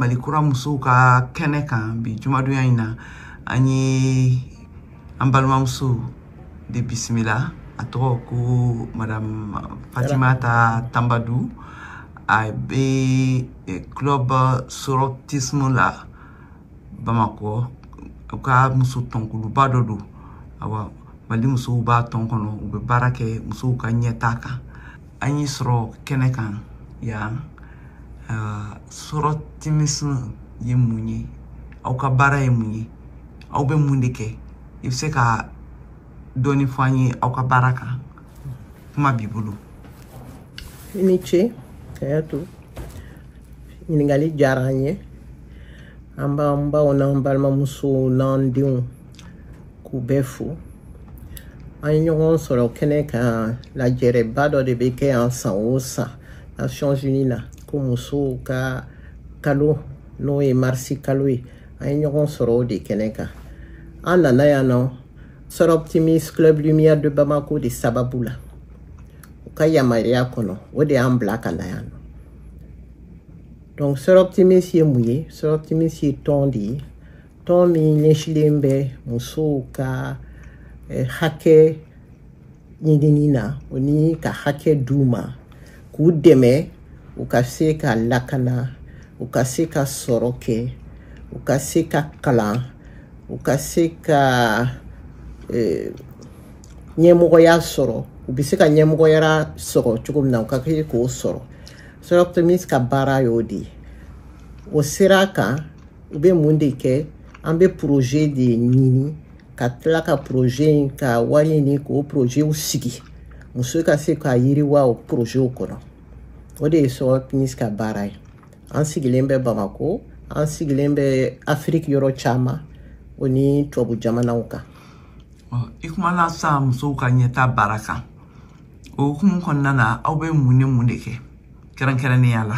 Mali kura musow ka kɛnɛ kan bi jumadonya in na, an ye an balimamuso de bisimila. A tɔgɔ ko Madame Fatimata Tambadou. A bɛ club Soroptimisme la Bamakɔ. U ka muso tɔnkuluba dɔ don. Awa, Mali musow b'a tɔn kɔnɔ, u bɛ baara kɛ musow ka ɲɛtaa kan. An y'i sɔrɔ kɛnɛ kan yan. Soroptimisme ye mun ye? Aw ka baara ye mun ye? Aw bɛ mun de kɛ? I bɛ se ka dɔɔni fɔ an ye aw ka baara kan? Kuma b'i bolo. I ni ce, Kayatu. Ɲininkali diyara an ye. An b'an baw n'an balimamusow n'an denw k'u bɛɛ fo. An ye ɲɔgɔn sɔrɔ kɛnɛ kan. Lajɛrɛba dɔ de bɛ kɛ yan san o san Nations Unies na, ko musow ka kalo, n'o ye marisi kalo ye. An ye ɲɔgɔn sɔrɔ o de kɛnɛ kan. An nana yan nɔ Soroptimist Club Lumière de Bamako de sababu la, u ka yamaruya kɔnɔ. O de y'an bila ka na yan nɔ. Donc Soroptimist ye mun ye? Soroptimist ye tɔn de ye, tɔn min ɲɛsilen bɛ musow ka hakɛ ɲinini na, o ni ka hakɛ d'u ma, k'u dɛmɛ u ka se ka lakana, u ka se ka sɔrɔ kɛ, u ka se ka kalan, u ka se ka ɲɛmɔgɔya sɔrɔ. U bɛ se ka ɲɛmɔgɔya sɔrɔ cogo min na, u ka se k'o sɔrɔ. Soroptimist ka baara y'o de ye. O sira kan, u bɛ mun de kɛ? An bɛ projet de ɲini, ka tila ka projet in ka wari ɲini k'o projet sigi, muso ka se ka yiriwa o projet kɔnɔ. O de ye Soroptimist ka baara ye. An sigilen bɛ Bamako, an sigilen bɛ Afiriki yɔrɔ caman, o ni tubabu jamanaw kan. I kumana sisan musow ka ɲɛta baara kan. O hukumu kɔnɔna na, aw bɛ mun ni mun de kɛ kɛrɛnkɛrɛnnenya la?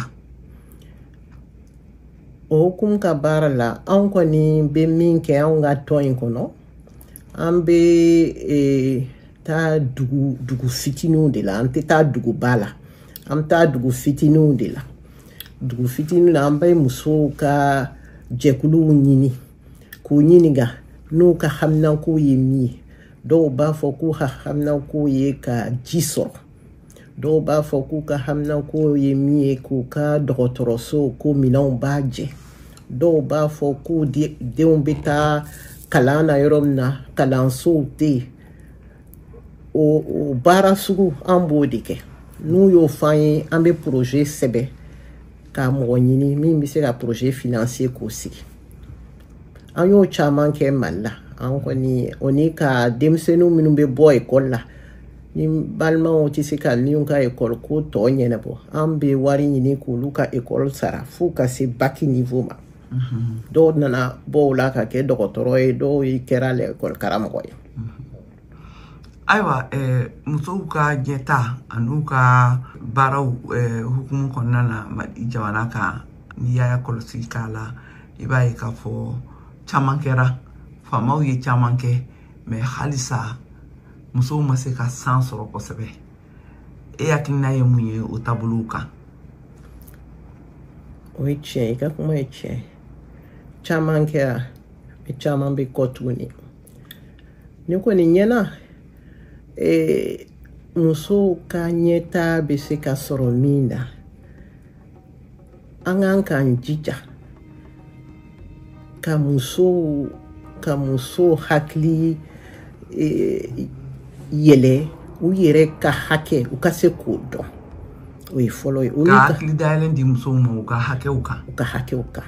O hukumu ka baara la, anw kɔni bɛ min kɛ anw ka tɔn in kɔnɔ, an bɛ taa dugu dugu fitininw de la. An tɛ taa duguba la, an bɛ taa dugu fitininw de la. Dugu fitininw na, an bɛ musow ka jɛkuluw ɲini k'u ɲininka n'u ka haminanko ye min ye. Dɔw b'a fɔ k'u ka haminanko ye ka ji sɔrɔ, dɔw b'a fɔ k'u ka haminanko ye min ye k'u ka dɔgɔtɔrɔso ko minɛnw b'a jɛ, dɔw b'a fɔ k'u denw bɛ taa kalan na yɔrɔ min na, kalansow tɛ yen. O baara sugu, an b'o de kɛ. N'u y'o fɔ an ye, an bɛ projet sɛbɛn ka mɔgɔ ɲini min bɛ se ka projet financer k'o sigi. An y'o caman kɛ Mali la. An kɔni o ni ka denmisɛnninw minnu bɛ bɔ ekɔli la, ni balimaw tɛ se ka minnu ka ekɔli ko tɔ ɲɛnabɔ, an bɛ wari ɲini k'olu ka ekɔli sara f'u ka se bac niveau ma. Dɔw nana bɔ o la ka kɛ dɔgɔtɔrɔ ye, dɔw kɛra ekɔli karamɔgɔ ye. Ayiwa, musow ka ɲɛta an'u ka baaraw hukumu kɔnɔna na Mali jamana kan, n'i y'a kɔlɔsi k'a la, i b'a ye k'a fɔ caman kɛra, faamaw ye caman kɛ, mɛ halisa musow ma se ka san sɔrɔ kosɛbɛ. E hakilina ye mun ye o taabolow kan? O ye tiɲɛ ye, i ka kuma ye tiɲɛ ye. Caman kɛra, mɛ caman bɛ kɔ tuguni. Ne kɔni ɲɛna, musow ka ɲɛta bɛ se ka sɔrɔ min na, an kan k'an jija ka musow hakili yɛlɛ, u yɛrɛ ka hakɛ, u ka se k'o dɔn. O ye fɔlɔ ye. Ka hakili dayɛlɛ di musow ma u ka hakɛw kan. U ka hakɛw kan.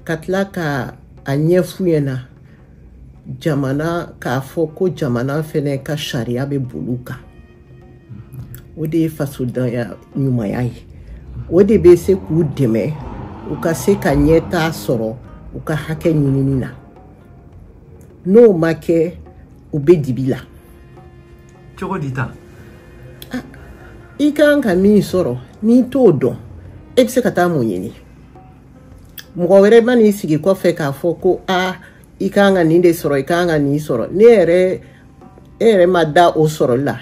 Ka tila ka a ɲɛf'u ɲɛna jamana, k'a fɔ ko jamana fɛnɛ ka sariya bɛ boli u kan. O de ye fasodenya ɲumanya ye. O de bɛ se k'u dɛmɛ u ka se ka ɲɛtaa sɔrɔ u ka hakɛ ɲinini na. N'o ma kɛ, u bɛ dibi la. Cogo di tan? I kan ka min sɔrɔ, n'i t'o dɔn, e bɛ se ka taa mun ɲini? Mɔgɔ wɛrɛ ma n'i sigi kɔfɛ k'a fɔ ko aa, i kan ka nin de sɔrɔ, i kan ka nin sɔrɔ. Ne yɛrɛ, e yɛrɛ ma da o sɔrɔli la.